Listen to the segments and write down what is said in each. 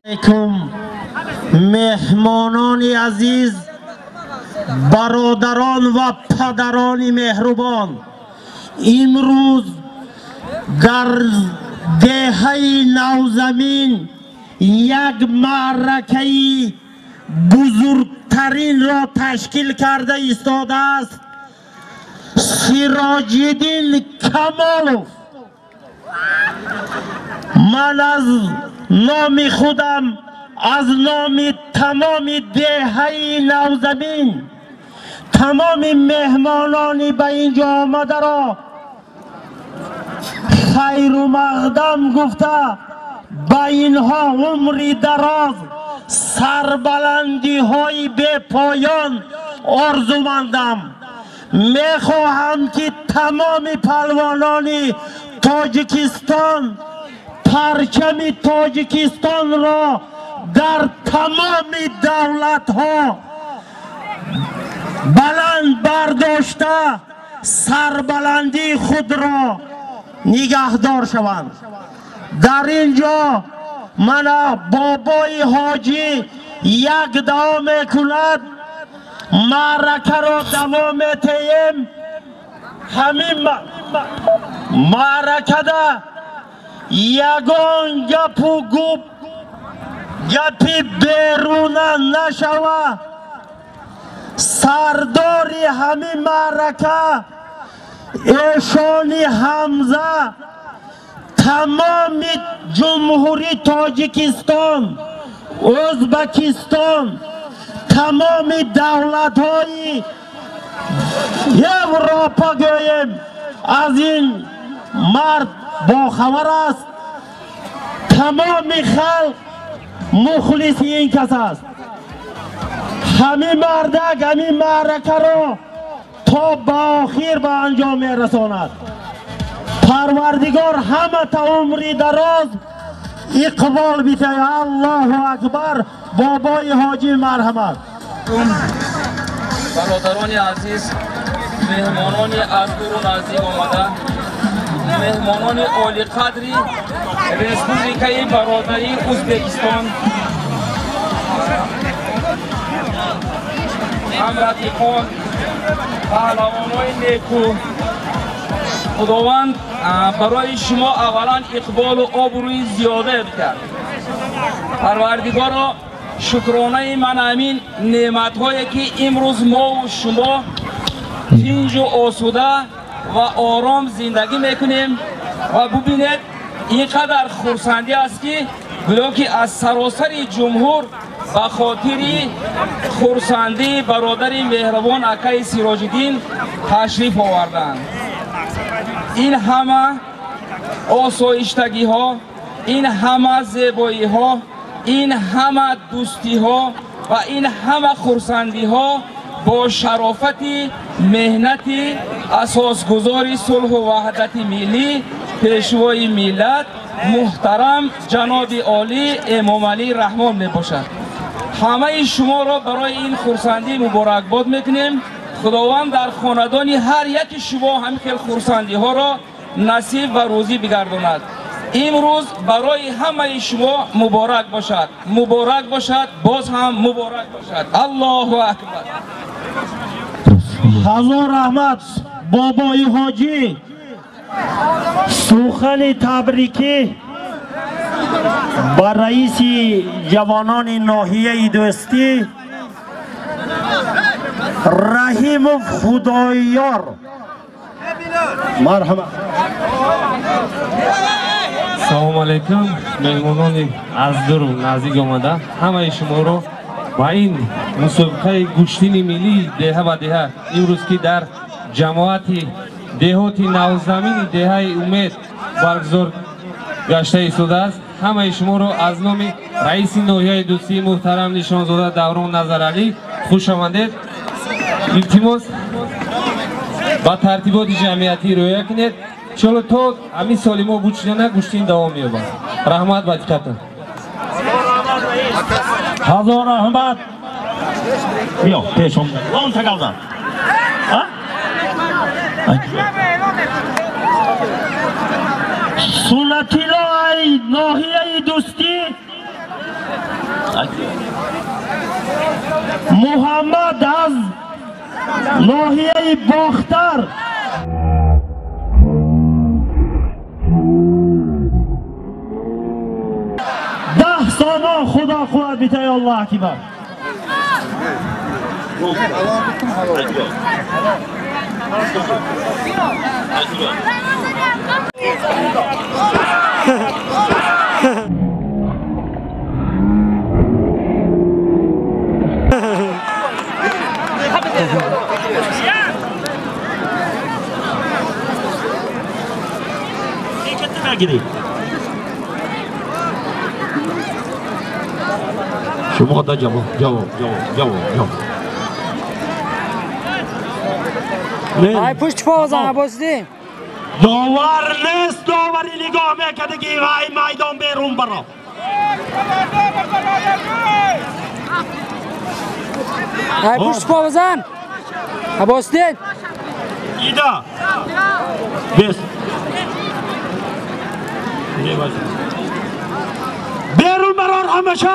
Алейкум, меҳмонони азиз, бародарон ва падарони меҳрубон. Имрӯз дар деҳаи Навзамин як маъракаи бузургтаринро ташкил карда истодааст Сироҷиддин Камолов. Ман аз номи худам, аз номи тамоми деҳаи Навзамин, тамоми меҳмонони ба ин ҷо омадаро хайру мақдам гуфта, ба инҳо умри дароз, сарбаландиҳои бепоён орзумандам. Мехоҳам, ки тамоми палвонони Тоҷикистон парчами Тоҷикистонро дар тамоми давлатҳо баланд бардошта, сарбаландии худро нигаҳдор шаванд. Дар ин ҷо мана бобои ҳоҷӣ як давом мекунад, маъракаро давом метеем. Ҳамин маъракада ягон гапу гуп, гапи беруна нашава. Сардори ҳамин маърака эшони Ҳамза тамоми Ҷумҳурии Тоҷикистон, Ӯзбекистон, тамоми давлатҳои Европа гӯем аз ин мард бохабар аст. Тамоми халқ мухлиси ин кас аст. Ҳамин мардак ҳамин маъракаро то ба охир ба анҷом мерасонад. Парвардигор ҳамата умри дароз иқбол битаҳад. Аллоҳу акбар. Бобои ҳоҷӣ, марҳамат. Бародарони азиз, меҳмонони аз дуру наздик омада, меҳмонони олиқадри Республикаи бародарии Ӯзбекистон, ҳамрафиқон, паҳлавонои неку, Худованд барои шумо аввалан иқболу обрӯи зиёда бидиҳад. Парвардигоро, шукронаи ман ҳамин неъматҳое, ки имрӯз мову шумо тинҷу осуда ва ором зиндагӣ мекунем. Ва бубинед, ин қадар хурсандӣ аст, ки гӯё ки аз саросари ҷумҳур ба хотири хурсандии бародари меҳрубон акаи Сироҷиддин ташриф оварданд. Ин ҳама осоиштагиҳо, ин ҳама зебоиҳо, ин ҳама дӯстиҳо ва ин ҳама хурсандиҳо бо шарофати меҳнати асосгузори сулҳу ваҳдати миллӣ, пешвои миллат муҳтарам ҷаноби олӣ Эмомалӣ Раҳмон мебошад. Ҳамаи шуморо барои ин хурсандӣ муборакбод мекунем. Худованд дар хонадони ҳар яки шумо ҳамин хел хурсандиҳоро насиб ва рӯзӣ бигардонад. Имрӯз барои ҳамаи шумо муборак бошад, муборак бошад, боз ҳам муборак бошад. Аллоҳу акбар. Ҳазор раҳмат, бобои ҳоҷӣ. Сухани табрикӣ ба раиси ҷавонони ноҳияи Дӯстӣ Раҳимов Худоёр. Марҳамат. Салому алайкум, меҳмонони аз дуру наздик омада, ҳамаи шуморо ба ин мусобиқаи гӯштини миллии деҳа ба деҳа имрӯз, ки дар ҷамоати деҳоти Навзамини деҳаи Умед баргузор гашта истодааст, ҳамаи шуморо аз номи раиси ноҳияи Дӯстии муҳтарам Нишонзода Даврон Назаралӣ хуш омадед. Илтимос, ба тартиботи ҷамъиятӣ риоя кунед. Иншолло то ҳамин соли мо буд шуда гӯштин давом меёбад. Раҳмат ба диққатон. Ҳазор раҳмат. Биё пешом. Он тагалдан. Сунатило ай ноҳияи Дӯстӣ, Муҳаммад аз ноҳияи Бохтар. 10 сомон Худо қувват битай. Аллоҳ акбар. شما دا جواب جواب جواب جواب جواب. ای پشت پا عباسی داور نیست، داوری نگاه میکردگی و ای میدان بیرون برا. ای پشت پا بزن عباسی. ایدا بس بیرون برار همیشه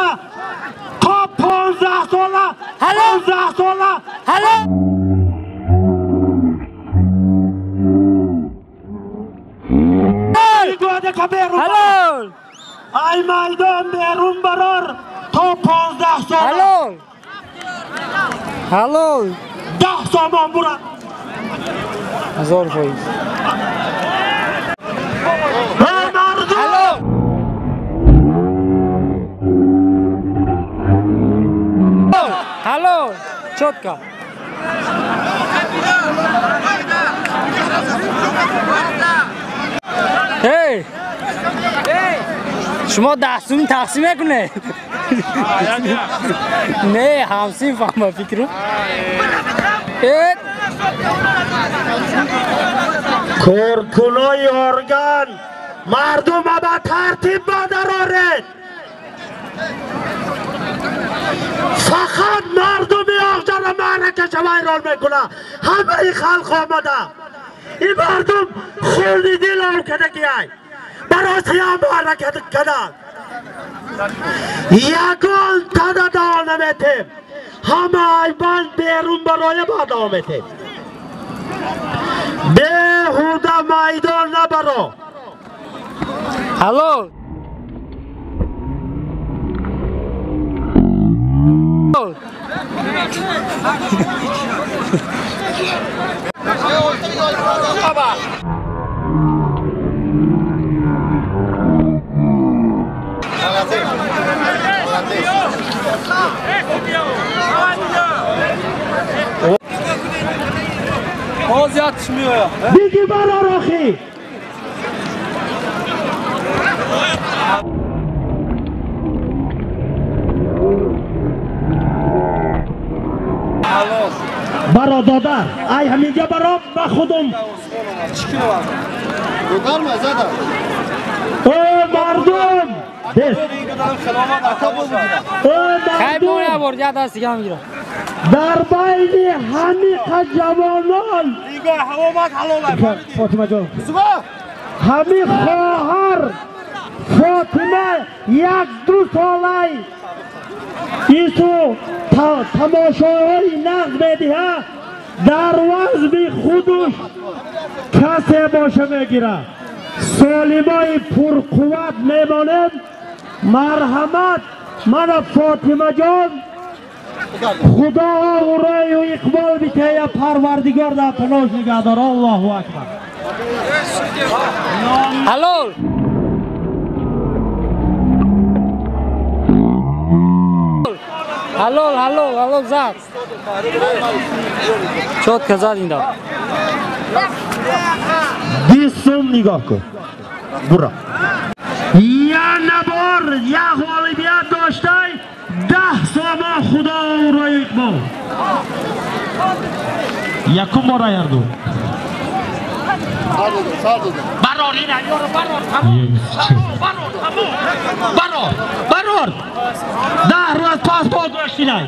تا 15 ساله 15 ساله. حلال ای میدان بیرون برار تا 15 ساله. حلال حلال 10 سامان برا 1000 فایز. مردم حلال چوتکا. هی شما 10 سوم تقسیم میکنه؟ نه همسین فهم فکرم. کارکنای ارگان مردم با ترتیب بدرارد. فقط مردم آغجا را معرکه ویران میکنه. همه خلق آمده. این مردم خون دل آن کدگی ای برای سیاه معرکه کدن. یگان تده دعا نمیتیم. همه ایبان بیرون برای ما دعا میتیم. بیهوده میدان نبرو. حلال Boz yatışmıyor. Bigi baror axi. Бародар, ай ҳаминҷа баро ба худум. О мардум! Бес. О мардум! Дар байни ҳамиқа ҷавонон Фотима ҷон, ҳами хоҳар Фотима 1-2 солай ису тамошоҳои нағз медиҳад, дар вазми худуш касе боша мегирад. Солимои пурқувват мемонем. Марҳамат, мана Фотимаҷон, Худо ӯрою иқбол битея, Парвардигор дар паноҳ нигаҳдор. Аллоҳу акбар. Ҳалол. Ҳалол, ҳалол, ҳалол зад. Чотка зад ин дафъа. 20 сум нигоҳ кун. Бура. Я набор, я ғолибият доштай, 10 сомон Худо ӯро иқбол. Якум бора ярду. Барор ина ёро барор тамом. Барор тамом. Барор, барор. 10 рӯз паспорт доштинай.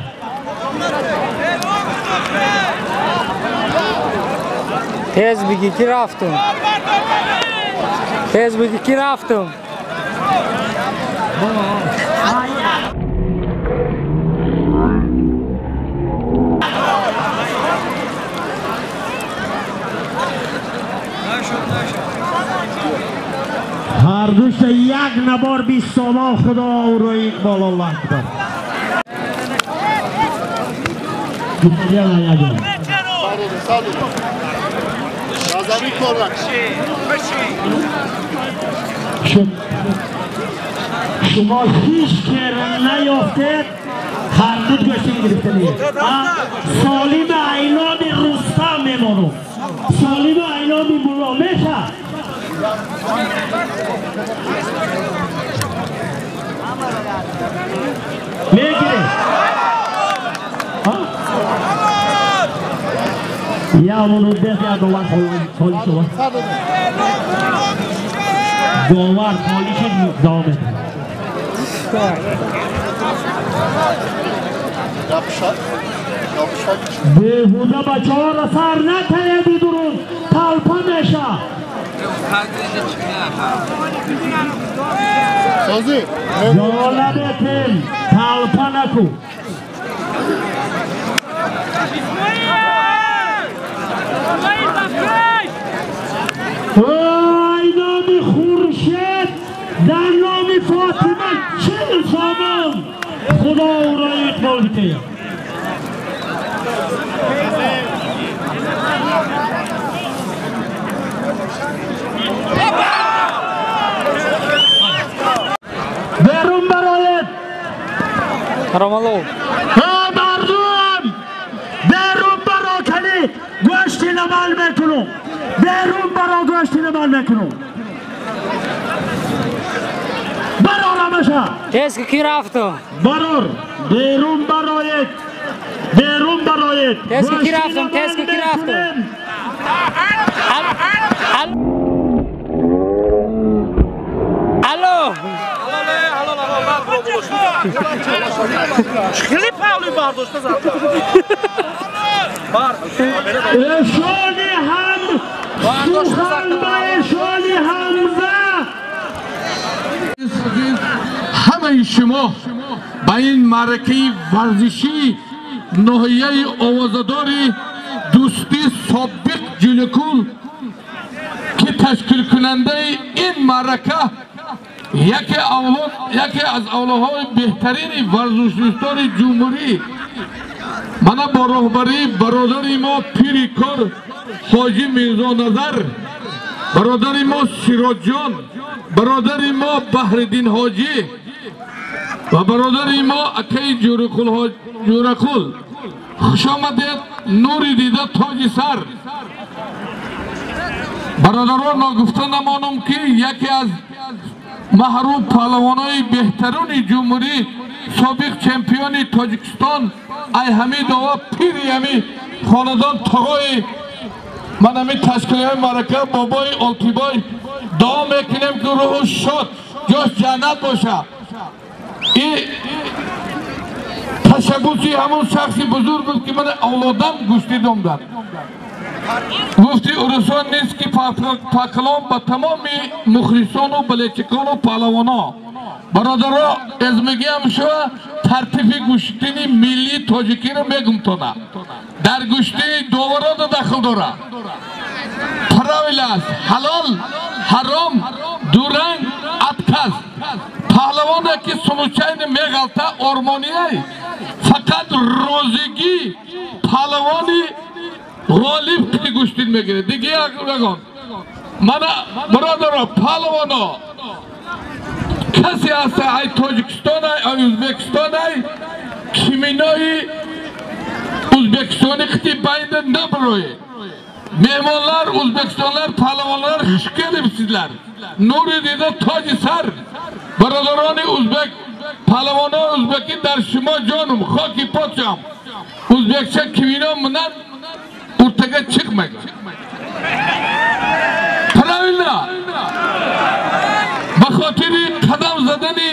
Тез бигӣ ки рафтум. Тез буди ки рафтам. Ҳар душа як набор 20 сомон худо ӯро иқбол Аллоҳ акбар. Шумо ҳеҷ кер наёфтед, ҳар ду гӯштин гирифтанед. Солим айноми Рустам мемонум. Солим айноми мулло меша. Мегиред. Я мунуддес я довар холӣ шуд. Довар холӣ шуд, давом медиҳад. Беҳуда бачаҳоро сар натаед, дурун талпа меша. Ҷолабетин талпа наку. Ай номи Хуршед дар номи Фотима 40 сомон худо ӯро иқбол битеяд. Берун бароед. Ромалов. Мардум берун баро кани гӯшти намал мекунум. Берун баро гӯшти намал мекунум. Барор ҳамаша. Тез ки рафтам. Барор. Берун бароед. Берун бароед. Тез ки рафтам, тез ки рафтам. Алло. Хеле павли бардошта зад. Эшони ҳам сухан ба эшони Ҳамза. Ҳамаи шумо ба ин маъракаи варзишии ноҳияи овозадори дӯстӣ собиқ Ҷӯликул, ки ташкилкунандаи ин маърака яке аз авлоҳои беҳтарини варзишдӯстони ҷумҳурӣ, мана бо роҳбарии бародари мо пири кор ҳоҷӣ Мирзоназар, бародари мо Сироҷҷон, бародари мо Баҳриддин ҳоҷӣ ва бародари мо акаи Ҷӯрақул. Хуш омадед, нури дида тоҷи сар. Бародарон, ногуфта намонам, ки яке аз маҳрум паҳлавонои беҳтаруни ҷумҳурӣ, собиқ чемпиони Тоҷикистон ай Ҳамидова, пири ҳами хонадон, тоғои ман ҳами ташкилиҳои маърака бобои Олтибой, дуо мекунем, ки рӯҳу шод, ҷош ҷаннат боша. И ташаббуси ҳамон шахси бузург буд, ки ман авлодам гӯштӣ домдад. Гуфти урусон нест, ки паклон ба тамоми мухлисону балечикону паҳлавоно. Бародаро, эзмигиам шуа тартиби гӯштини миллии тоҷикиро мегумтона. Дар гӯштии доварода дахл дора. Правила аст: ҳалол, ҳаром, дуранг, отказ. Паҳлавоне ки случайно меғалта, ормонияй, фақат розигӣ паҳлавони ғолиб ки гӯштин мегирад. Дига ягон. Мана бародаро, паҳлавоно, касе ҳаста ай Тоҷикистон, ай Ӯзбекистон, ай киминои ӯзбекистони қити байнда набароед. Меҳмонлар, ӯзбекистонлар, паҳлавонлар, хуш келибсизлар. Нури дида тоҷи сар. Бародарони ӯзбек, паҳлавонои ӯзбекӣ, дар шумо ҷонум, хоки подшоҳам. Ӯзбекча кимино минан уртага чиқмаган. Правильно? Ба хотири қадам задани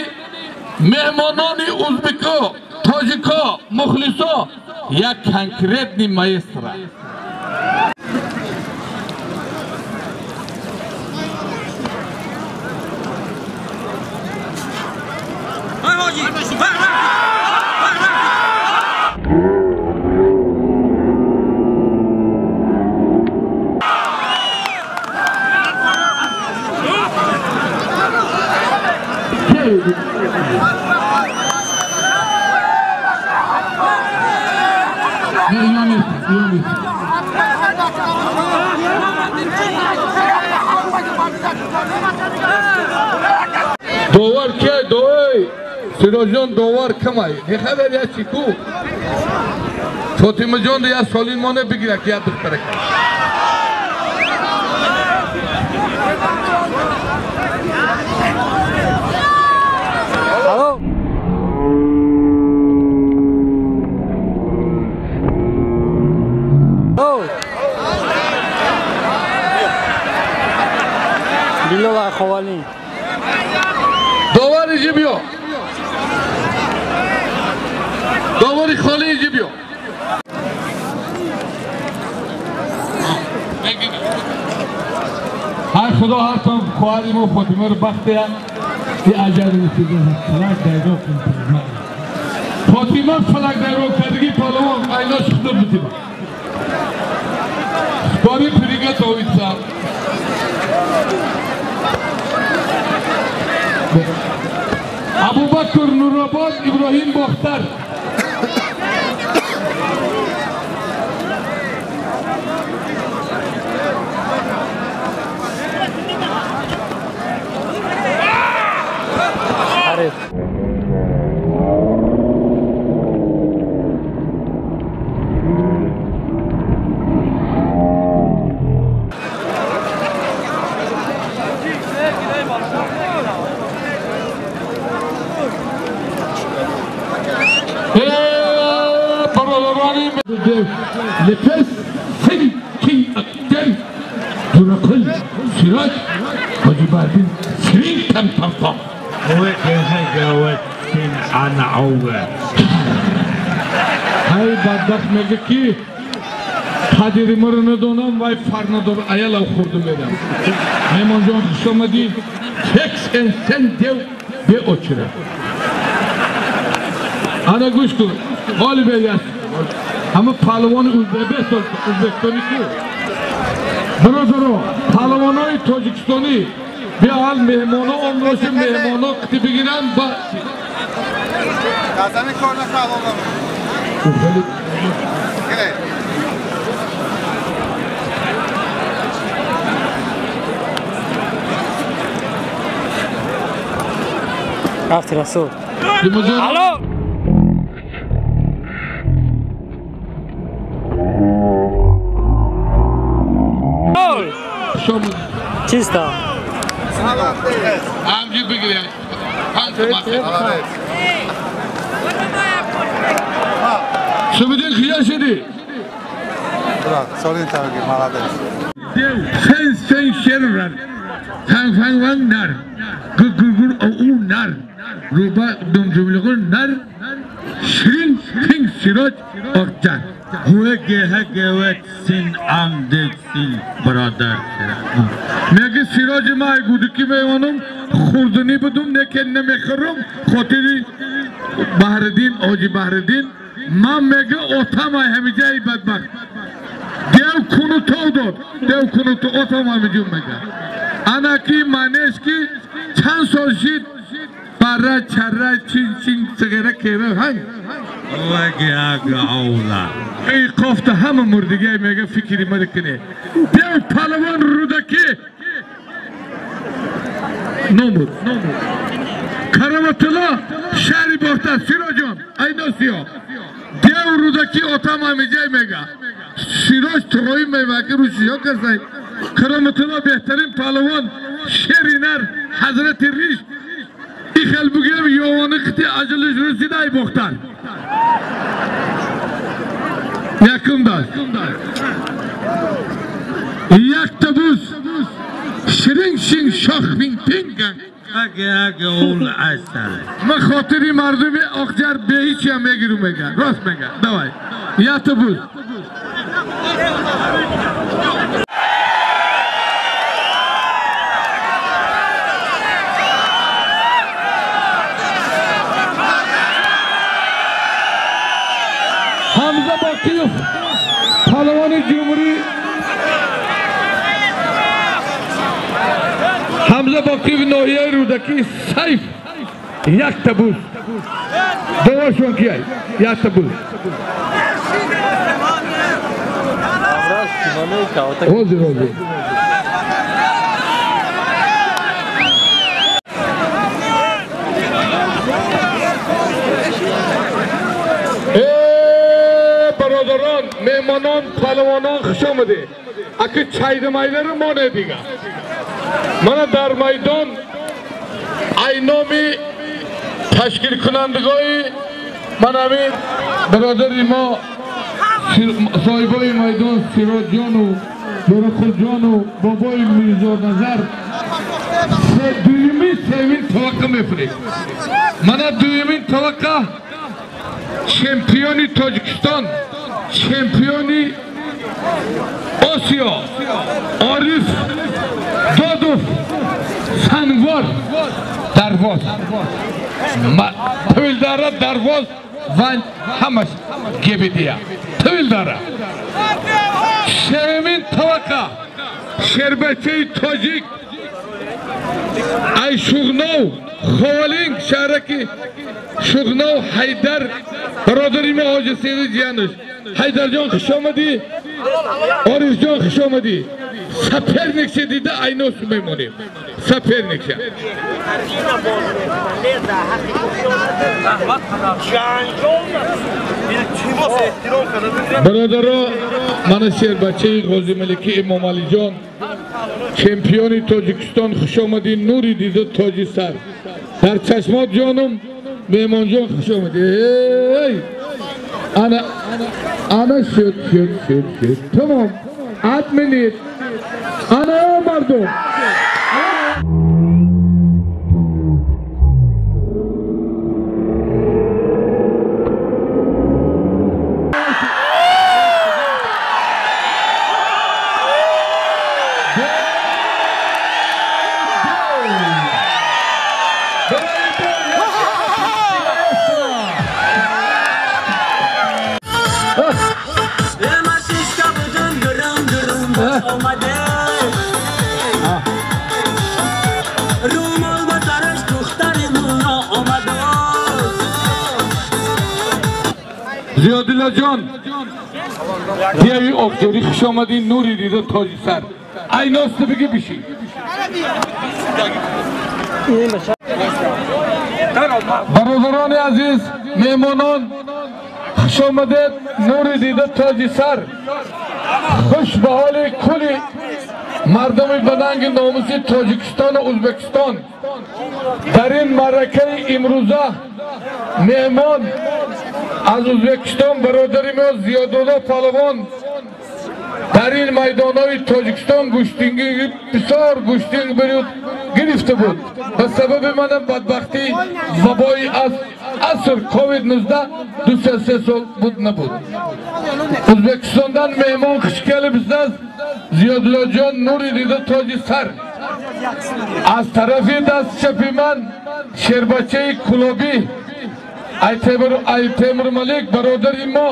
меҳмонони ӯзбеко, тоҷико, мухлисо, як конкретный маэстро. Довар ки довай Сироҷон довар камай хабар я чику Фотимаҷон я солин моне бигира ки я духтарак Алло Билола Ховали Довар иҷи биё Довари холи иҷи биё ҳар худо ҳар тон хоҳари мо Фотимаро бахтия и аҷал расида фалак дайро кун Фотима фалак дайро кардагӣ палавон айно шухтур битима Спори приготовиться. Абубакр Нуробод Иброҳим Бохтар. Nefes sen ki akter Durakıl Sirac Hacı Barbin Sirin tam tam tam Hay badbaxt мега ки қадри маро надонам вай фар надор аялав хурду медам. Меҳмонҷон хуш омадӣ. Кекс эн сен дев беочира. Ана гӯш кун. Ғолиб Элияс. Ҳама паҳлавони ӯзбекистонӣ ку. Бародаро, паҳлавонои тоҷикистонӣ биал меҳмоно омроши меҳмоно қити бигиранд ба Рафти Расул. Алло! Чисто. Амҷи бигирем. Шумидин хия шуди? Солин тавги, молодец. Фен фен шеррар. Фан фан ван нар. Гур гур у нар. Руба дум ҷумлигун нар. Ширин фин сироҷ орҷан. Меги сироҷи ма ай гудуки мемонум хурдунӣ будум некен намехӯрум хотири Баҳриддин ҳоҷи Баҳриддин ман меги отам ай ҳамиҷаи бадбахт дев куну тов дод дев куну то отам ҳамиҷун мега анаки маънест ки чанд сол шид бара чара чин чин сиғира кера ҳай эй кофта ҳама мурдигай мега фикри мара куне дев палавон Рӯдакӣ номуд Кароматулло шаҳри Бохтар Сироҷон айносиё дев Рӯдакӣ отам ҳамиҷай мега Сироҷ туғоӣ мега рӯшиё касай Кароматулло беҳтарин палавон шери нар ҳазрати риш ихел бугем ёвони қити аҷалиш расида ай Бохтар якум даст якта буз ширин шин шох пин пинг ман хотири мардуми Оқҷар беҳичиам мегирум мега рост мега давай якта буз Ҳокими ноҳияи Рӯдакӣ Сайф якта буз. Довашон кияй? Якта буз. Ҳозир ҳозир. Бародарон, меҳмонон, палавонон хуш омадед. Аки чайдамайдаро моне дига. Мана дар майдон айноми ташкилкунандагои ман ҳамин бародари мо соҳибои майдон Сироҷону Дорақулҷону бобои Мирзоназар дуюмин севин таваққа мефуред. Мана дуюмин таваққа чемпиони Тоҷикистон, чемпиони Осиё Ориф Додов Сангвор Дарвоз. Тавилдара Дарвоз ва ҳамаш гебидия. Тавилдара. Севимин таваққа шербачаи тоҷик ай Шуғнов Ховалинг шаҳраки Шуғнов Ҳайдар бародари мо ҳоҷи Сеиди Ҷиянуш. Ҳайдарҷон хуш омадӣ, Орифҷон хуш омадӣ. Соперникша дида айносу мемонем. Соперникша. Бародаро, мана шербачаи Ғозималики Эмомалиҷон чемпиони Тоҷикистон хуш омадӣ, нури дида тоҷи сар. Дар чашмот ҷонум меҳмонҷон хуш омадӣ. Эй! Ана ана шуд шуд шуд шуд. Тамом. Отменить. Ана мардум. Зиёдуллоҷон, диави обҷорӣ хуш омадӣ, нури дида тоҷи сар. Айноста биги бишӣ. Бародарони азиз, меҳмонон, хуш омадед, нури дида тоҷи сар. Хуш ба ҳоли кулли мардуми ба нанги номуси Тоҷикистону Ӯзбекистон. Дар ин маъракаи имрӯза меҳмон аз Ӯзбекистон бародари мо Зиёдулло Палавон дар ин майдонҳои Тоҷикистон гӯштингӣ бисёр гӯштинг гирифта буд. Ба сабаби манам бадбахтӣ вабои аср COVID-19 2-3 сол буд набуд. Ӯзбекистондан меҳмон хуш келибсиз, Зиёдуллоҷон нури дида тоҷи сар. Аз тарафи даст чапи ман шербачаи Кулобӣ Айтемур Малик бародари мо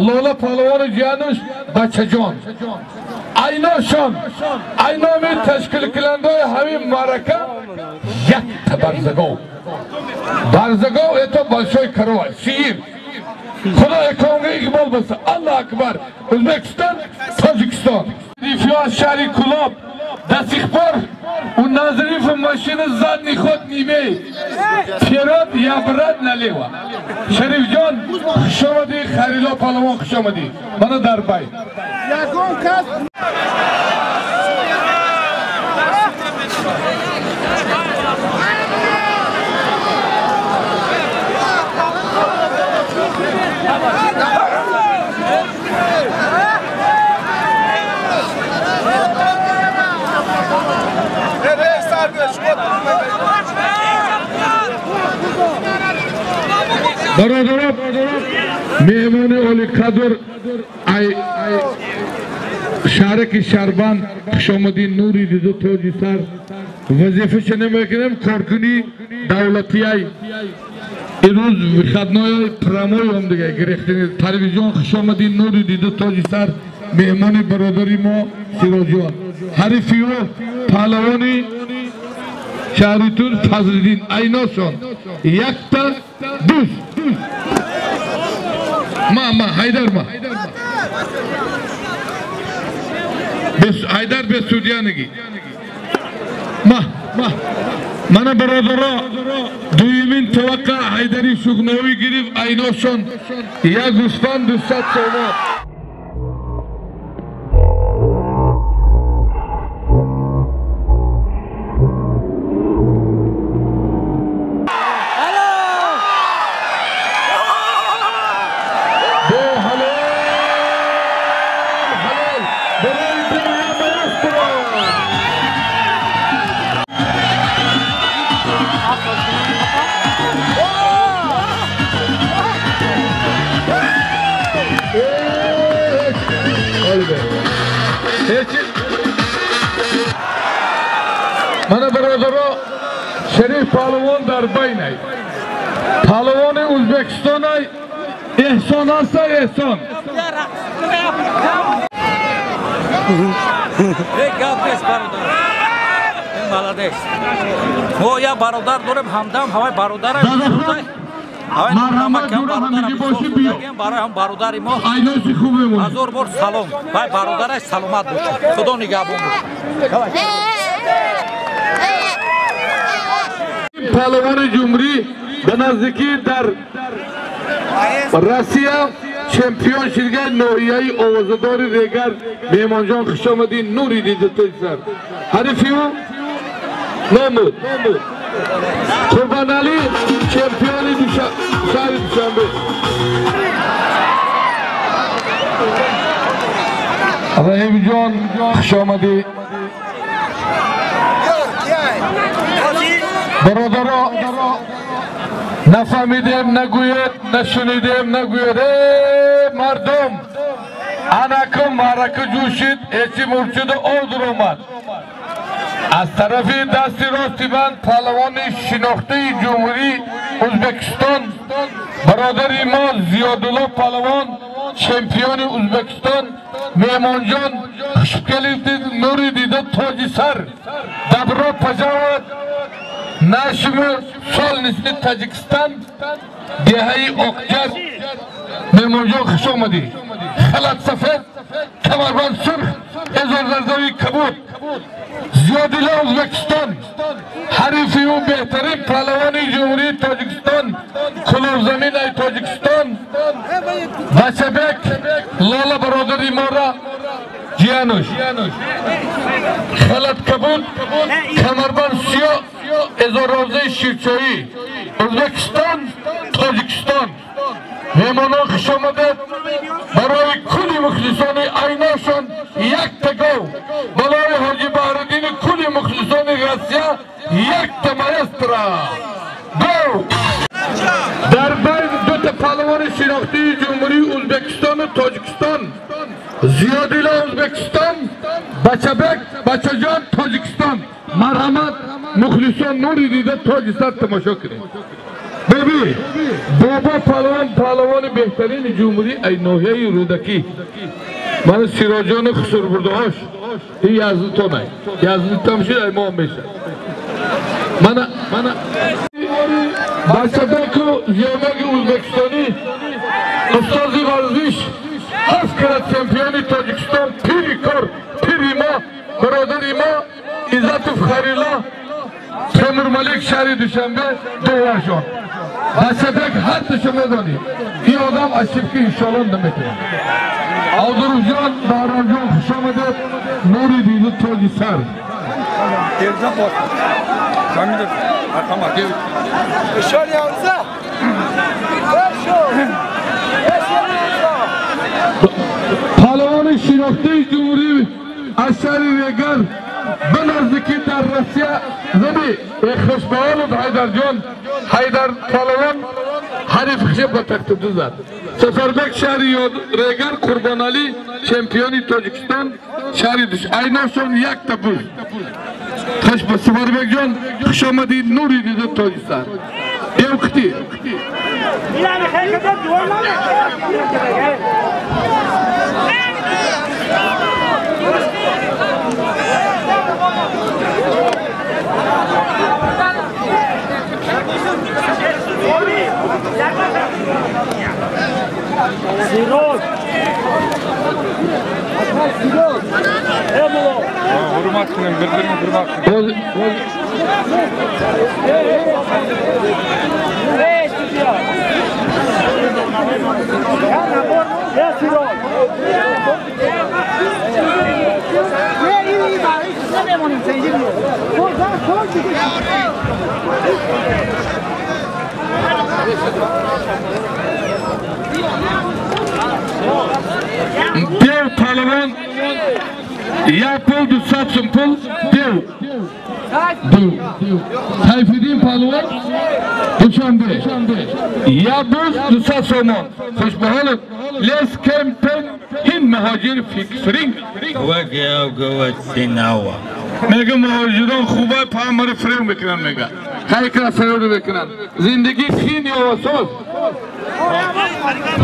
Лола Палавони ҷиянуш бачаҷон. Айношон айноми ташкилкунандаи ҳамин маърака якта барзагов. Барзагов это большой корова, сиир. Худо эконга иқбол боса. Аллоҳ акбар. Ӯзбекистон, Тоҷикистон. Рифио аз шаҳри Кулоб до сих пор у Назарифа машина задний ход не имеет. Вперед и обратно налево. Шарифҷон, хуш омадӣ, Харило Палавон хуш омадӣ. Мана дар бай. Бародарон, меҳмони олиқадр ай шаҳраки Шарбанд хуш омадӣ, нури дида тоҷи сар. Вазифаша намекунем, коркунӣ давлатияй. Имрӯз выходной прямой ом дига гирифтани. Парвизҷон хуш омадӣ, нури дида тоҷи сар. Меҳмони бародари мо Сироҷон. Ҳарифи ӯ паҳлавони Шаҳри Тур Фазлиддин айношон якта дуз. Ма ма Ҳайдар ма. Ҳайдар бе судья ниги. Ма ма мана бародаро дуюмин таваққа Ҳайдари Шуғновӣ гирифт айношон як гӯсфанд 200 сомон. Мана бародаро Шариф палвон дар байнай. Палвони Ӯзбекистонай Эҳсон аста Эҳсон. Гап нест бародар. Молодец. Мо я бародар дорем ҳамдам ҳавай бародарай. Марҳамат ҷура ҳамагӣ бошӣ биё. Барои ҳам бародари мо. Айноси хуб мемонӣ. Ҳазор бор салом. Вай бародарай саломат бошад. Худо нигаҳбон бошад. Палвони ҷумҳурӣ ба наздикӣ дар Россия чемпион шидгар ноҳияи овозадори Регар. Меҳмонҷон хуш омадӣ нури дида тоҷсар. Ҳарифи ӯ номуд Қурбоналӣ чемпиони шаҳри Душанбе. Раҳимҷон хуш омадӣ. Бародаро нафаҳмидем нагӯед, нашунидем нагӯед. Э мардум анакум маърака ҷӯшид, эчи мурчиду ов дуромад. Аз тарафи дасти рости ман палавони шинохтаи ҷумҳурии Ӯзбекистон бародари мо Зиёдулло палавон чемпиони Ӯзбекистон. Меҳмонҷон хушкелифтид нури дида тоҷи сар. Добро пожаловать нашему солнечный Таджикистан, деҳаи Оқҷар. Меҳмонҷон хуш омадӣ. Халат сафед, камарбанд сурх, эзорзарзави кабуд. Зиёдулло Ӯзбекистон ҳарифи ӯ беҳтарин палавони ҷумҳурии Тоҷикистон кулобзаминаи Тоҷикистон Бачабек Лола бародари мора ҷиянуш. Халат кабуд, камарбанд сиёҳ, эзоррозаи ширчоӣ. Ӯзбекистон, Тоҷикистон. Меҳмонон хуш омадед. Барои кулли мухлисони айношон якта гов, балои Ҳоҷи Баҳриддини кулли мухлисони Россия якта маэстро. Гов! Дар байн дута палвони шинохтии ҷумҳурии Ӯзбекистону Тоҷикистон. Зиёдулло Ӯзбекистон, Бачабек Бачаҷон Тоҷикистон. Марҳамат мухлисон нури дида тоҷи сар тамошо кунед. Биби бобо палвон палвони беҳтарини ҷумҳурӣ ай ноҳияи Рӯдакӣ. Ман Сироҷони хусурбурдаҳош ин язлитонай. Язлитам шид ай мо мешад. Мана мана Бачабеку Зиёбеки ӯзбекистонӣ устози варзиш ҳафт карат чемпиони Тоҷикистон пири кор пири мо бародари мо Иззатов Харило Темурмалик шаҳри Душанбе доваршон. Бачабек ҳардуша медонӣ. Ин одам ошибки иншоалло наметавонад. Авдурӯзҷон Баҳромҷон хуш омадед. Нури дида тоҷи сар. Палавони шинохтаи ҷумҳурӣ аз шаҳри Регар ба наздикӣ дар Россия зади хушбаолуд Ҳайдарҷон. Ҳайдар палавон ҳариф хишеб ба тахтиду зад. Сафарбек шаҳри Регар Қурбоналӣ чемпиони Тоҷикистон шаҳри Душ. Айношон якта буз. Хуш ба Сафарбекҷон хуш омадӣ нури дида тоҷи сар. Евқити. Hurmat кунем, bir-birini hurmat кунем. Dev палвон як пул 200 сум пул дев. Ду. Сайфиддин палвон Душанбе. Як буз 200 сомон. Хушбаҳолов лес кемпен ҳин муҳоҷир фиксринг. Мега муҳоҷирон хубай паамаро фиреб мекунанд мега. Хайкра фиреб мекунанд. Зиндагӣ хин ё соз.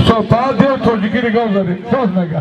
Софа дев тоҷикӣ нигоҳ задем. Соз мега.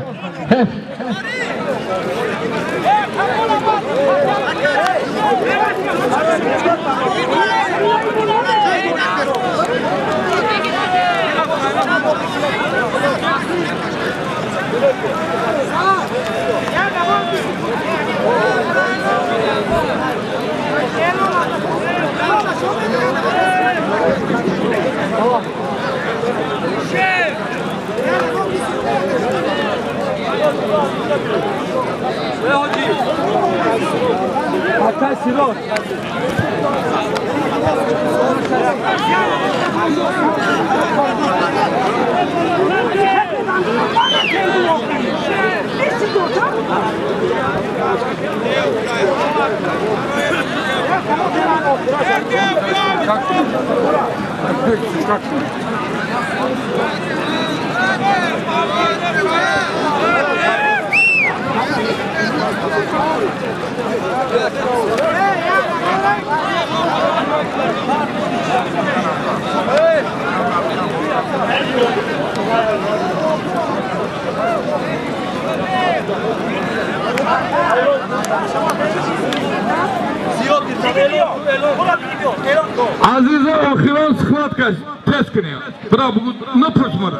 Азизо охирон схваткаш тез кунем. Бра бугу напурс мара.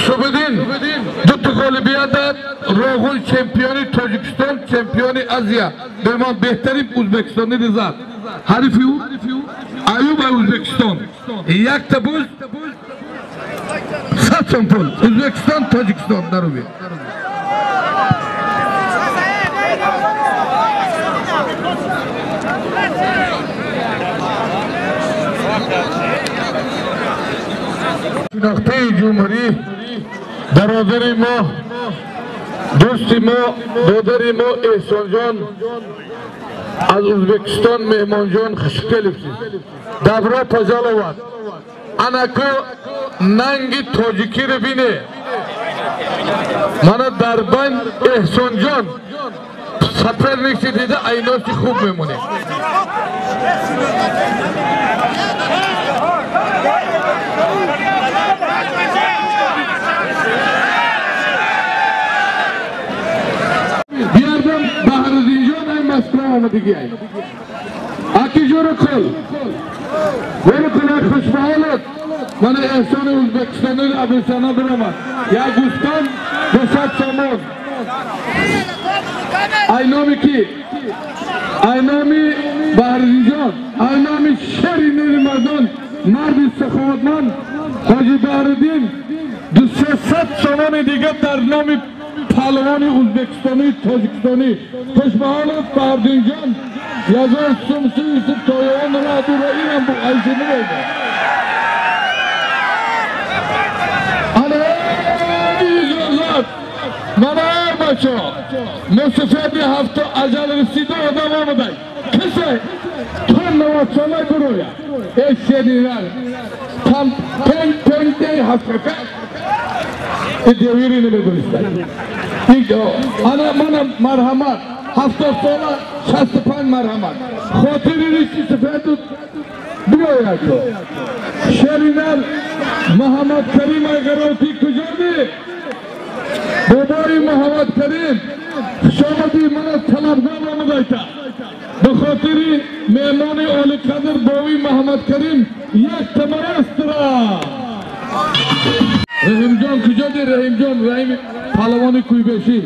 Шубидин дута ғолибият дад. Роғун чемпиони Тоҷикистон, чемпиони Азия. Беман беҳтарин ӯзбекистони зад. Ҳарифи ӯ Аюб Ӯзбекистон. Якта буз 100 сом пул. Ӯзбекистон, Тоҷикистон даруби. Шинохтаи ҷумҳурӣ бародари мо, дӯсти мо, додари мо Эҳсонҷон аз Ӯзбекистон меҳмонҷон хуш келибсиз. Добро пожаловать. Анаку нанги тоҷикиро бине. Мана дар байн Эҳсонҷон соперникси дида айноси хуб мемонем. Биярдам Баҳруддинҷон ай Москва омадагӣ ай. Аки ҷӯра қул. Вели қулай хушбаҳолат. Мана Эҳсони Ӯзбекистони Абусана биромад. Як гӯстон 200 сомон. Ай номи ки? Ай номи Баҳруддинҷон, ай номи шери мери мардон, марди саховатманд Ҳоҷи Баҳруддин 200 сомони дигар дар номи палвони ӯзбекистонӣ, тоҷикистонӣ. Хушбаҳолат Баҳруддинҷон, ягон сумсу Юсуф Тоёнро адура инам бу айши намеда. Ана иҷозат мана бачо мусофири ҳафта аҷал расида одам омадай. Кисе то 90 сола бироя. Эй шеринар там пенг пенг дей ҳафта девири намедонистад. Ана мана марҳамат 70 сола 65 марҳамат. Хотири риши сафеду Биёяд шери нар Муҳаммад Карим Айгароти куҷоди? Бобои Муҳаммад Карим хушомадӣ, мана талабгон омадайта. Ба хотири меҳмони олиқадр бови Муҳаммад Карим як тамарастра. Раҳимҷон куҷоди? Раҳимҷон, Раҳим палавони Куйбешӣ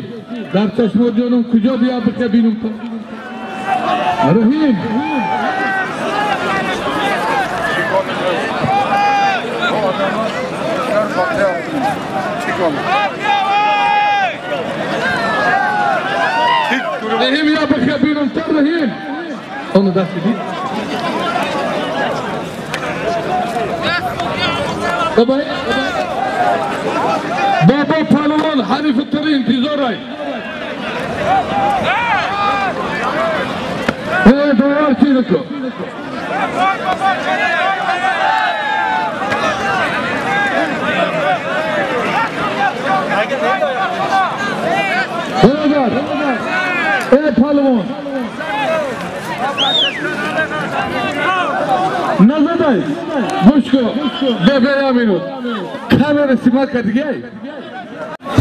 дар чашмоҷонум куҷоди? Я биқа бинум. Раҳим Rahim ya bixabinum tar Rahim. Onu dast did. Baba Baba Palvan حریف تر انتظار ای. ای دوار چی نکو. برادر ای پهلوان نزدای گوش کن ببرم اینو камера сима кардигай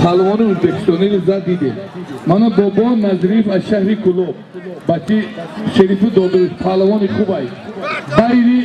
паҳлавони ӯзбекистониро зад дидем. Мана бобо Назриев аз шаҳри Кулоб, бачи Шерифу Додуев паҳлавони хубай байри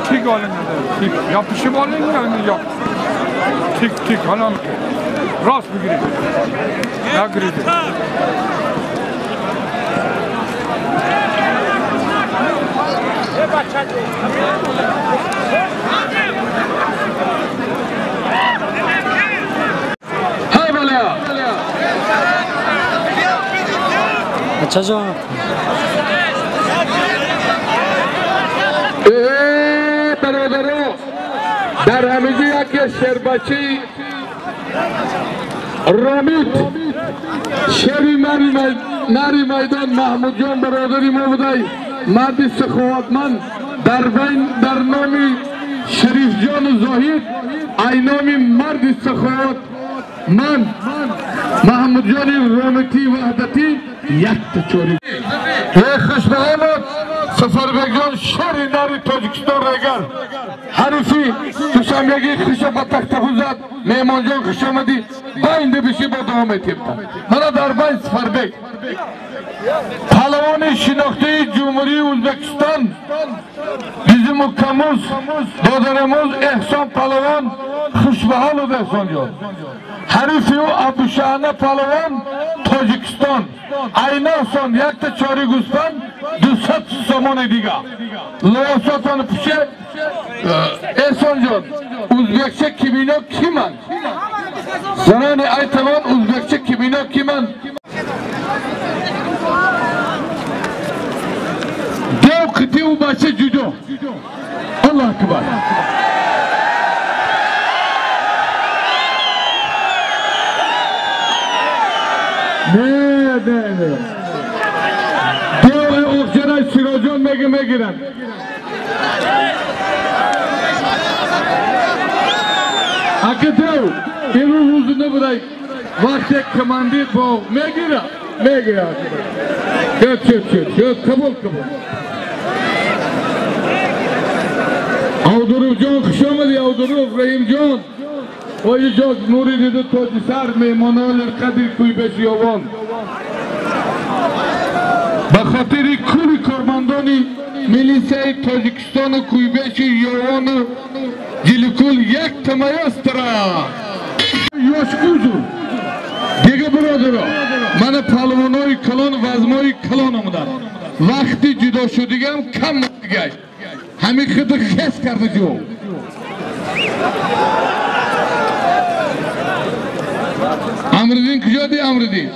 Tik olin, tik. Yapışıp olin yani yap. Tik tik halam. Rost bigiri. Nagiridi. Hay bala. Acha jon. برادرها در همیشه یکی شربچی رامید شری نری میدان محمود جان برادری ما بودای مرد سخاوتمند در بین در نام شریف جان و زاهد ای نام مرد سخاوت من محمود جان رامیتی وحدتی یک تچوری خوش به آمد سفربek جان شری نری تاجیکستان رگر حریفی دوشنبگی خوش با تخت زد مهمان جان خوش آمدی باینده بشی با دوام تیمتا من در بین سفربek پهلوان شناخته جمهوری ازبکستان bizim ukamız دادرمuz احسان پهلوان خوش به حال احسان جان حریفی او ابوشانه پهلوان تاجیکستان айнасон якта чори гӯсфанд 200 сомони дига лосатон пуше эҳсонҷон узбекча кимино киманд занони айтавон узбекча кимино киманд дев қитиву бача ҷудо аллоҳ акбар Не, не, не. Деви Оқҷарай Сироҷон меги мегиранд. Ака дев, имрӯз рӯзи набудай вақте командир бо мегира, мегира. Чет, чет, чет, чет, қабул, қабул. Авдуруфҷон хуш омадӣ, Авдуруф, Раҳимҷон. Ои ҷо нури диду тоҷисар меҳмонони қадри Куйбешиёвон ба хотири кулли кормандони милисияи Тоҷикистону Куйбешу Ёвону Ҷиликул як тамаёстра. Ёшкузу. Дига бародаро, мана палвонои калон, вазмои калон омаданд. Вақти ҷудо шудигам кам дигай. Ҳамин хиди хес карда ҷо. Амридин куҷо ди Амридин?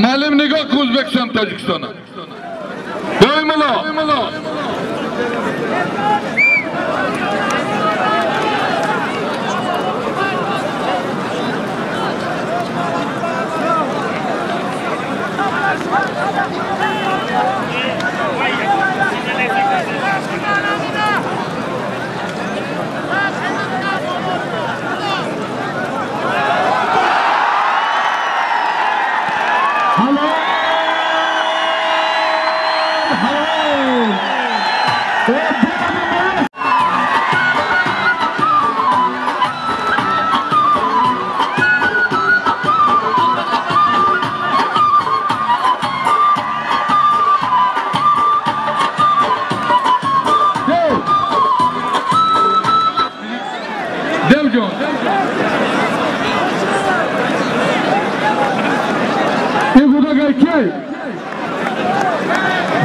Маълим нигоҳ кун Ӯзбекистон Тоҷикистона. Доимало.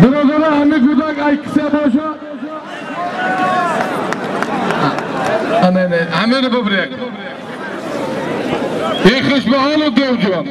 Бародаро, ҳами гудак айкиса боша. Ҳамиро бибирек. Ихиш ба ҳолу девҷон.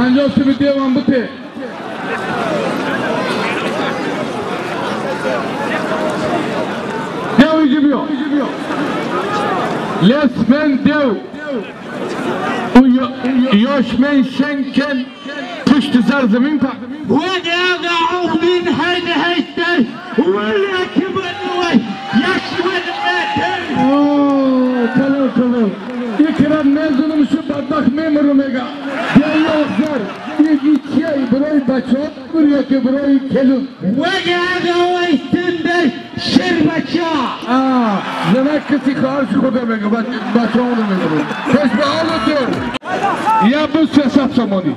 50 сими девам бите. Dev gibi. Lesmen dev. Yoşmen şenken puştu zarzemin pa. Tamam tamam. İkram mezunum şu badbak memurum ega. Dev یکی برای بچه ها یکی برای کلون زنک کسی خواهرش خدا میگه بچه ها اونو میگه خوش به حال دور یا بو 300 سومانی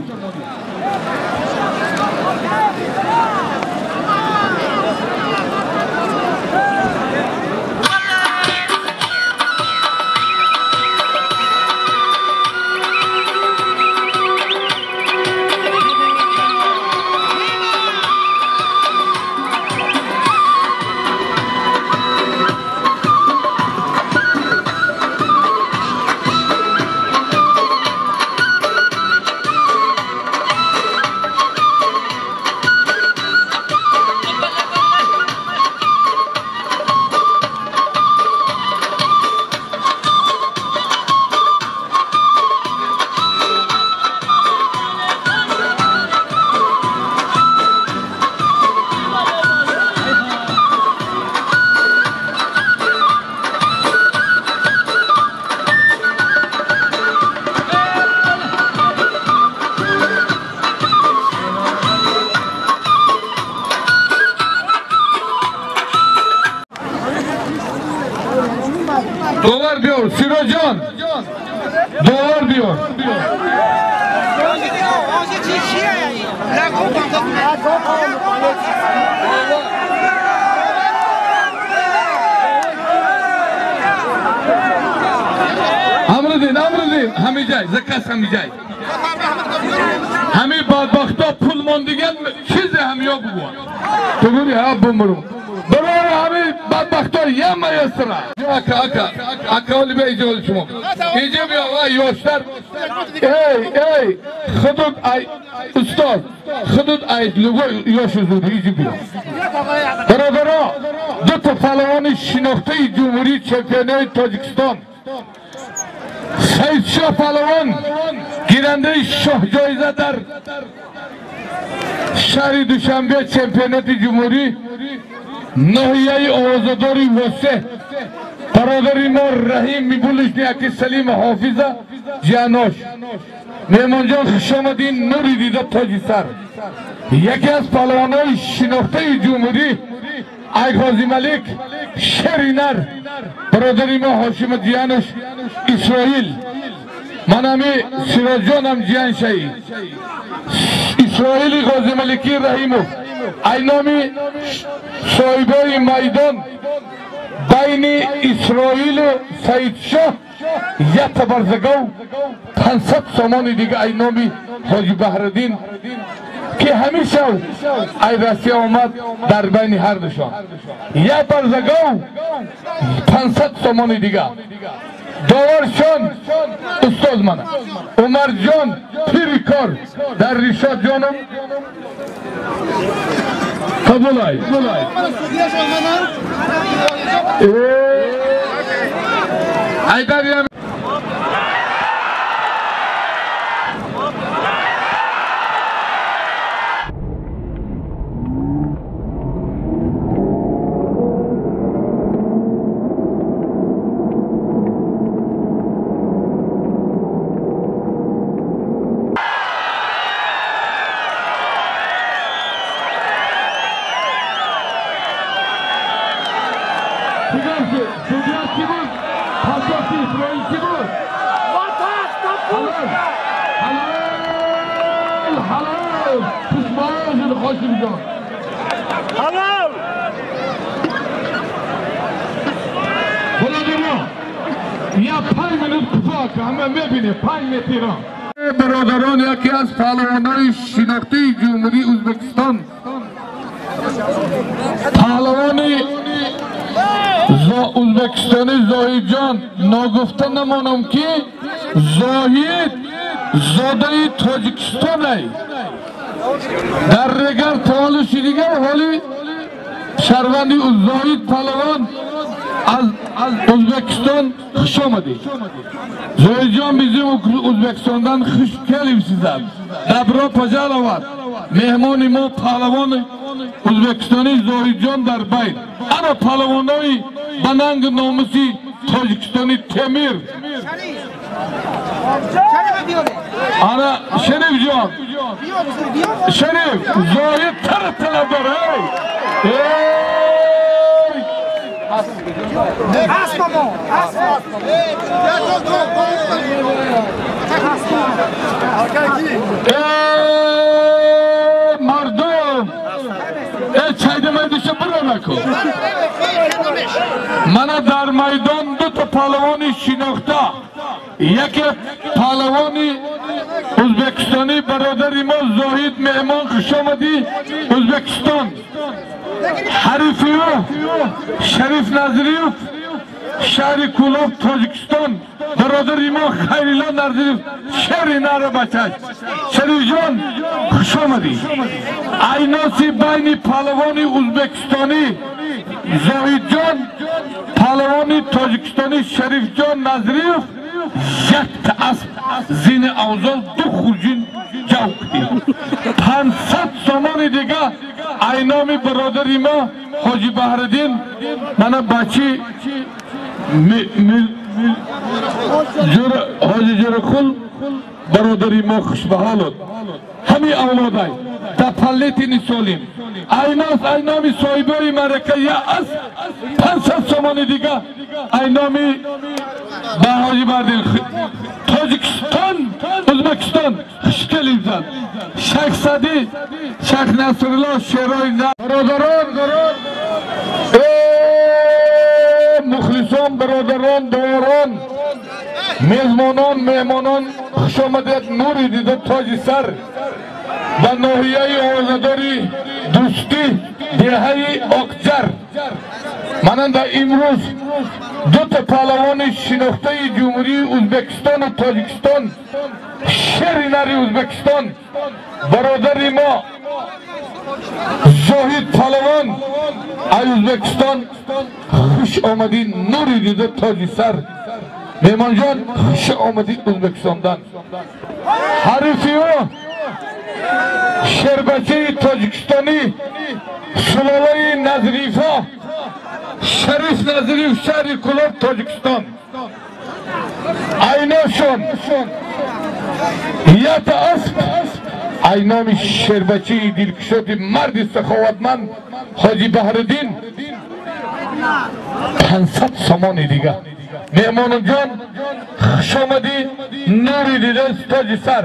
Амридин, Амридин, ҳамиҷай, заказ ҳамиҷай. Ҳами бадбахто пул мондиган чизе ҳамиё бугӯ. Ту гури ҳа бумрум. Барои ҳами бадбахто яма ясра. Ака, ака, ака оли бе иҷо оли шумо. Иҷо биё ва ёштар. Эй, эй, худут ай устод, худут ай любой ёшу зуд иҷо биё. Бародаро, ду та паҳлавони шинохтаи ҷумҳурии чемпионии Тоҷикистон. Саидшоҳ паҳлавон гирандаи шоҳҷоиза дар шаҳри Душанбе чемпионати ҷумҳурӣ ноҳияи овозадори Восе бародари мо Раҳим Мибулишни аки Салим Ҳофиза ҷианош. Меҳмонҷон хуш омадин, нури дида тоҷи сар. Яке аз паҳлавонҳои шинохтаи ҷумҳурӣ Айғозималик шери нар бародари мо Ҳошима ҷианош Исроил. Ман ҳами Сироҷонам ҷианшаи Исроили Ғозималики Раҳимов. Ай номи соҳибои майдон байни Исроилу Саидшоҳ якта барзагов 500 сомони дига ай номи Ҳоҷи Баҳриддин ки ҳамеша ай Россия омад дар байни ҳардушон як барзагов 500 сомони дига. Доваршон устоз мана Умарҷон пири кор дар Ришод ҷоном қабулай. Айдариям бародарон, яке аз паҳлавонои шинохтаи ҷумҳурии Ӯзбекистон, паҳлавони ӯзбекистони Зоҳидҷон. Ногуфта намонам ки Зоҳид зодаи Тоҷикистонай, дар регар таваллуд шудигар, ҳоли шаҳрванди Зоҳид паҳлавон аз Ӯзбекистон хуш омадед. Зоҳидҷон, bizim Ӯзбекистондан хуш келибсизlar. Добро пожаловать. Меҳмони мо паҳлавони ӯзбекистони Зоҳидҷон дар байт. Ана паҳлавонои ба нанги номуси Тоҷикистони Темир. Ана Шарифҷон. Шариф, Зоҳид тара талабдор. Ey! Ey мардум! Ey чайда майдиша биро накун. Мана дар майдон ду та паҳлавони шинохта. Яке паҳлавони ӯзбекистонӣ бародари мо Зоҳид меҳмон, хуш омадӣ Ӯзбекистон. Ҳарифи ӯ Шариф Назриев шаҳри Кӯлоб Тоҷикистон. Бародари мо Хайрилло Назриев шери нара бачаш. Шарифҷон хуш омадӣ. Айноси байни паҳлавони ӯзбекистонӣ Зоҳидҷон, паҳлавони тоҷикистонӣ Шарифҷон Назриев якта асп зини авзол ду хурҷин ҷав кудид. 500 сомони дига айноми бародари мо Ҳоҷи Баҳриддин. Мана бачи Ҳоҷи Ҷурақул бародари мо хушбаҳолуд. Ҳами авлодай дар паллетини солим. Айнос айноми соҳибои маърака я асп 500 сомони дига айноми Ба Ҳоҷи Бардин Тоҷикистон, Ӯзбекистон хуш келибсан. Шайх Сади, Шайх Насрулло шерои бародарон, мухлисон, бародарон, доворон, мезмонон, меҳмонон, хуш омадед. Нури дида тоҷи сар ба ноҳияи овозадори дӯстӣ, деҳаи Оқҷар. Мананда имрӯз дута паҳлавони шинохтаи Ҷумҳурии Ӯзбекистону Тоҷикистон, шери нари Ӯзбекистон, бародари мо Зоҳид паҳлавон аз Ӯзбекистон, хуш омадӣ, нури дида тоҷи сар. Меҳмонҷон, хуш омадӣ Ӯзбекистондан. Ҳарифи ӯ шербачаи тоҷикистонӣ, сулолаи Назрифа, Шариф Назриев, шаҳри Кӯлоб, Тоҷикистон. Айношон ята асп, айноми шербачаи дилкушоди марди саховатманд Ҳоҷи Баҳриддин, 500 сомони дига. Меҳмонҷон, хуш омадӣ, нури дида тоҷи сар.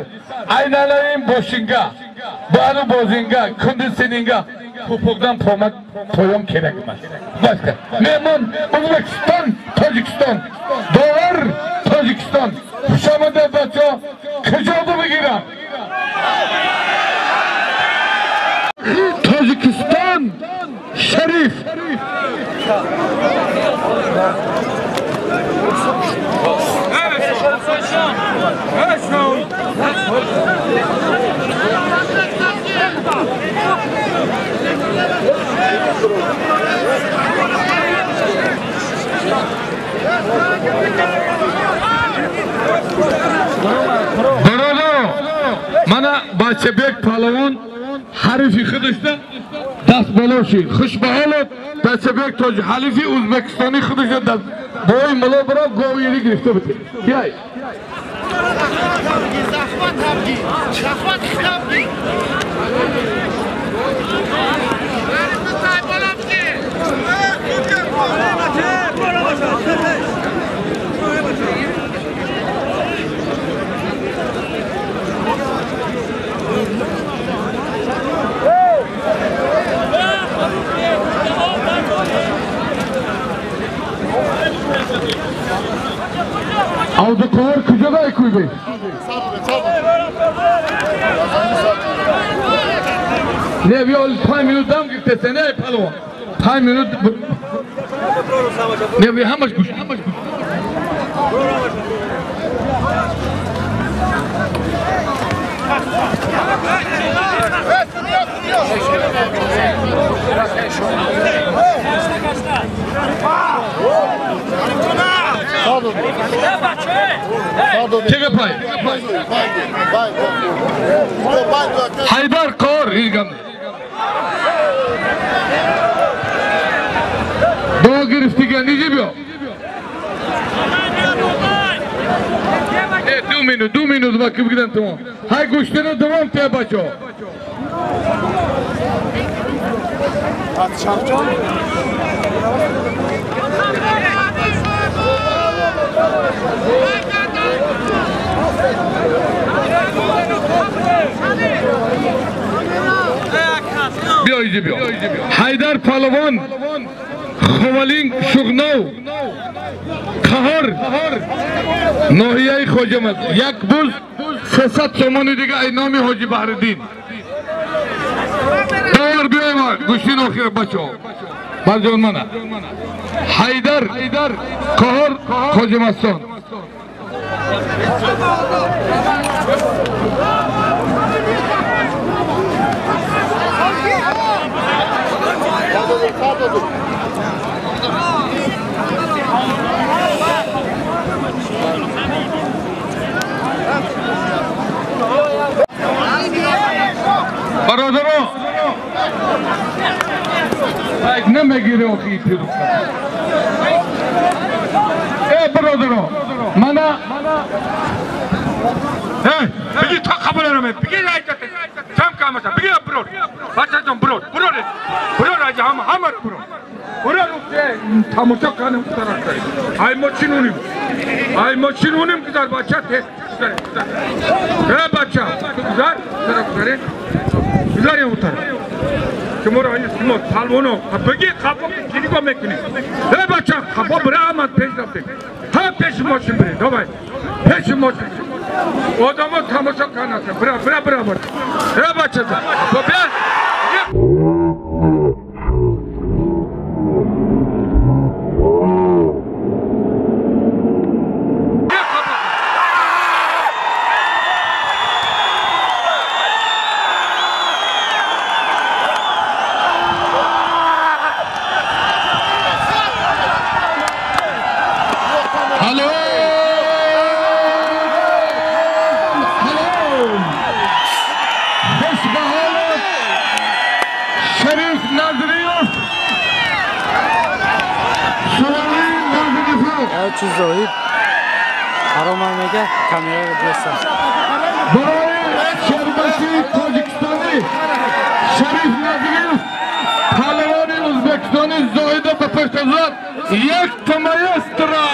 Айналаин бошинга, баъду бозинга, кунди сининга пупукдан помак поён керак эмас. Башка меҳмон Ӯзбекистон, Тоҷикистон, довар Тоҷикистон. Хуш омадед, бачаҳо. Куҷо бигирам? Тоҷикистон, Шариф. Бародар, мана Бачабек паҳлавон ҳарифи худашда даст боло шид. Хуш ба ҳолат, Бачабек тоҷ ҳалифи ӯзбекистонӣ худашда даст бои муло биро говири гирифта буд. Яй. Авдуқовар куҷода куйбе? Не, биё 5 минут дам гирифтеса, не палвон. 5 минут. Не, би ҳамаш гӯш, ҳамаш гӯш. Чега пай? Ҳайдар Қор илгам. Бо гирифтига ниҷи биё. 2 минут, 2 минут вақт бигирам тамом. Ҳай гӯштина давом те бачаҳо. Биё иҷи биё. Ҳайдар паҳлавон, Ховалинг, Шуғнов, Қаҳор, ноҳияи Хоҷамад. Як буз 300 сомони дига ай номи Ҳоҷи Баҳриддин. Довар биёем гӯштин охир бачаҳо. Барҷон мана. Ҳайдар Қаҳор, Хоҷамадстон. Бародаро, лайк намегире охи пиру. Бародаро, мана Бигир та қабул раме, бигир айта. Там камаса, бигир брод. Бачаҷон брод, брод. Брод аҷа ҳама, ҳама брод. Брод. Тамошо кардем тараф. Ай мо чӣ нунем? Ай мо чӣ нунем гузар бача те. Э бача, гузар, тараф гузаре. Гузаре он тараф. Шуморо шумо палвоно бигӣ қафо чӣ нигоҳ мекунӣ? Э бача, қафо бира амад пеш рафтем. Ҳа пеши мошин биред, давай. Пеши мошин. Одамо тамошо карданд. Бира, бира, бира бача. Э бача, қафо бия. Зоид ҳаромам мега камераро беса. Барои шарбати тоҷикистонӣ Шариф Назриев палавони ӯзбекистони Зоида ба пашта зад якта маэстро.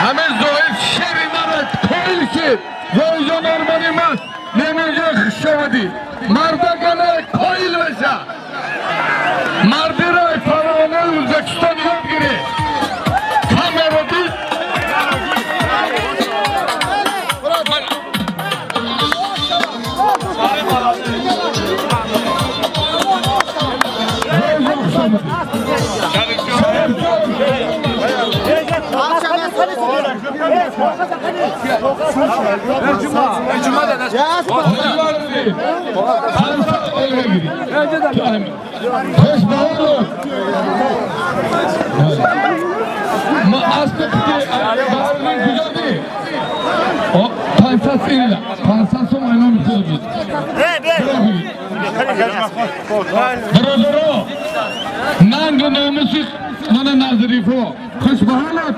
Ҳамин Зоид шери нарад коил шид. Зоидҷон армони ман меҳмонҷон хуш омадӣ. Мардагана коил меша. Мардиро палавонои Ӯзбекистон ёд гиред. Камера дид. ما اصلا 500 сом айно мехӯрд. Бародаро, нангу номуси мана Назрифо. Хушбаҳолат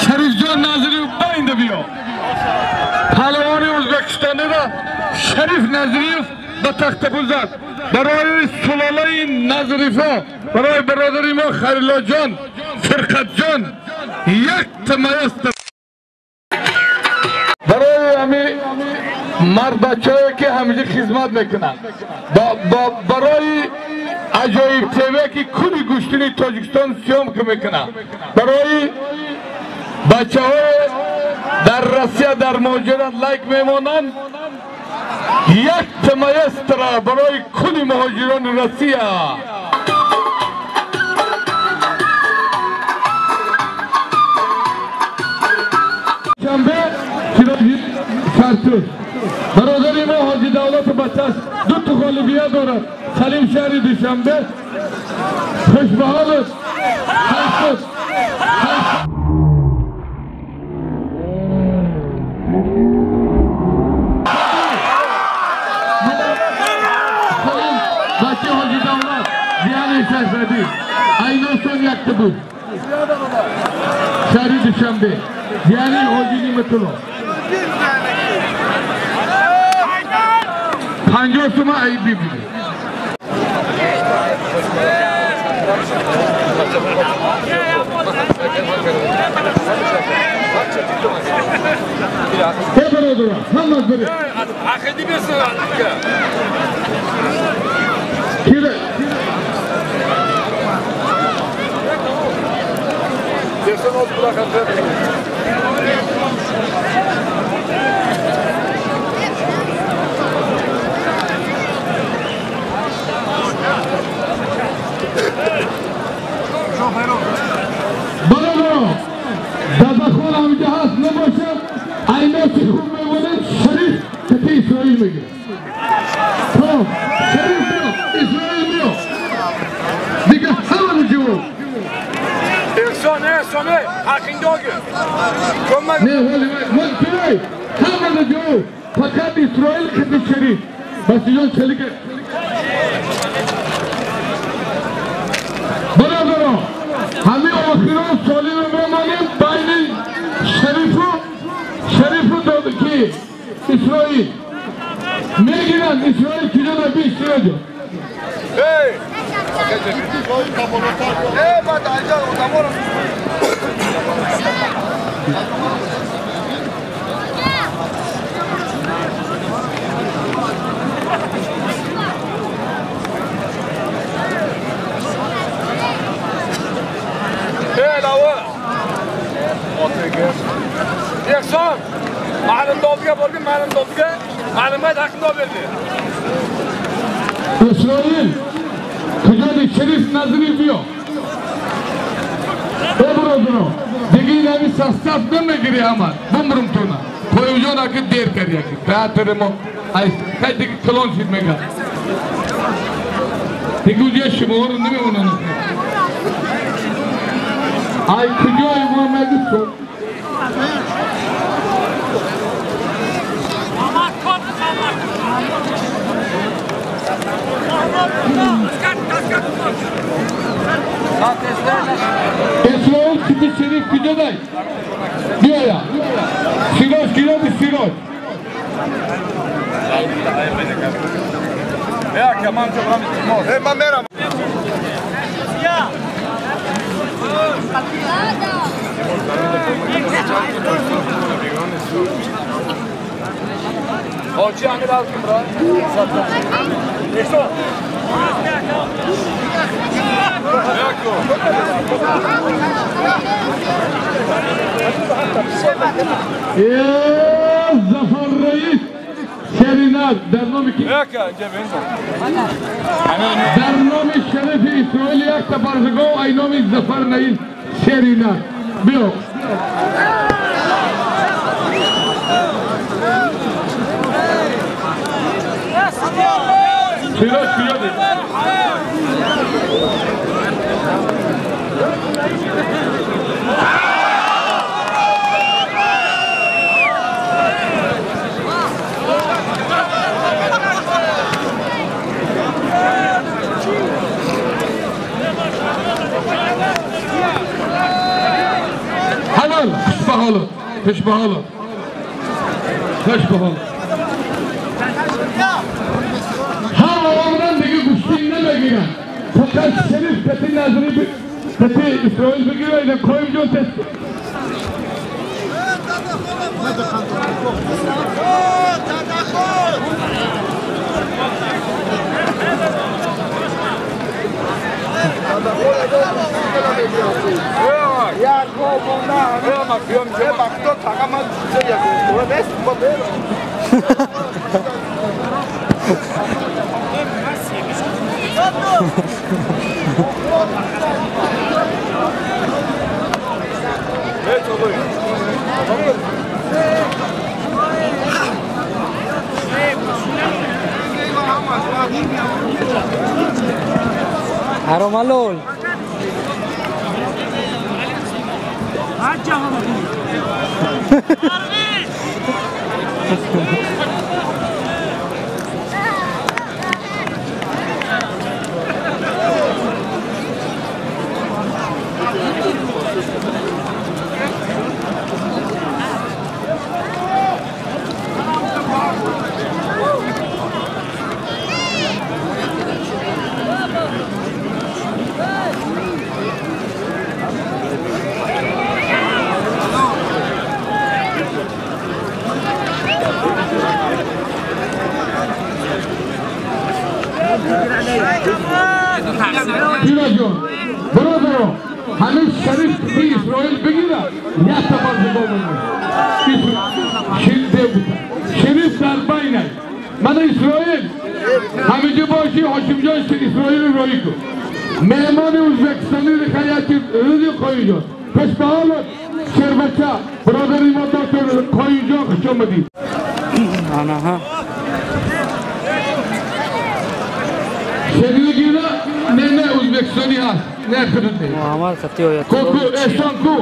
Шарифҷон Назриев байнда биё. Палавони Ӯзбекистониро Шариф Назриев ба тахтапул зад. Барои сулолаи Назрифо, барои бародари мо Харилоҷон, Фирқатҷон якта маэстро. Барои ҳами мардбачае ки ҳамиҷа хизмат мекунанд, барои аҷоиб ТВ ки кули гӯштини Тоҷикистон съёмка мекунанд, барои бачаҳое дар Россия дар муҳоҷират лайк мемонанд, якта маэстро барои кули муҳоҷирони Россия. Шанбе Сартур. Бародари мо Ҳоҷи Давлату бачаш ду то ғолибият дорад. Салим шаҳри Душанбе. Хушбаҳолат. 800. Бачи Ҳоҷи Давлат зияни шашрадӣ. Айносон якта буд. Шаҳри Душанбе. Зияни Ҳоҷи Ниматулло. 50 сума айб бибинед. Э бародарон, ҳамаз биред. Кира Бародарон, дадахон ҳамҷа ҳаст набошад, айноси хуб мемонед, Шариф кати Исроил мегирад. Том, Шариф биё, Исроил биё. Дига ҳамаро ҷавоб. Не, вали, ҳамаро ҷавоб. Фақат Исроил кати Шариф. Басиҷон чалика. Бародарон, ҳамин охирон солиро мемонем байни Шарифу ки Исроил мегиранд. Исроил куҷо наби Исроил? Ehson, ma'lumotga borgin, ma'lumotga ma'lumot haqida berdi. Isroil kujodi Sharif Nazri biyo. Obrodno. Digi nami sastaf namegiri amad. Bumrum tona. Qo'yjon aka der karyaki. Teatrimo ay kay digi klon shid mega. Digi uja shimor nima unani. Ay kujoy Muhammad so. Esroil Kiti Şerif Kucaday diyor ya. Siroş Kilobi Siroş. Zafar Reis Şerinaz در نام کی؟ در نام شرف اسرائیل یک تبرزگاه ای نام ظفر نئیل شریناز بیا. سیراج کجا؟ حلال خوش به خوش به حالت خوش به حالت. هم آمدن دیگه گوشتی نمیگیرن. فقط شریف کتی نظری کتی اسرائیل بگیره اینا قایم جون تست. Aromalol. برادران همه شریف تی اسرائیل بگیره یک تبر شریف در بینه من اسرائیل همه باشی هاشم جان اسرائیل رایی کن مهمان ازبکستانی رو خیاطی روزی خواهی جان خوش به حالت شربچه برادر ما دکتر خواهی جان خوش آمدید. شریف نه نه ازبکستانی هست نه خودت نه محمد خطی آیت کو کو احسان کو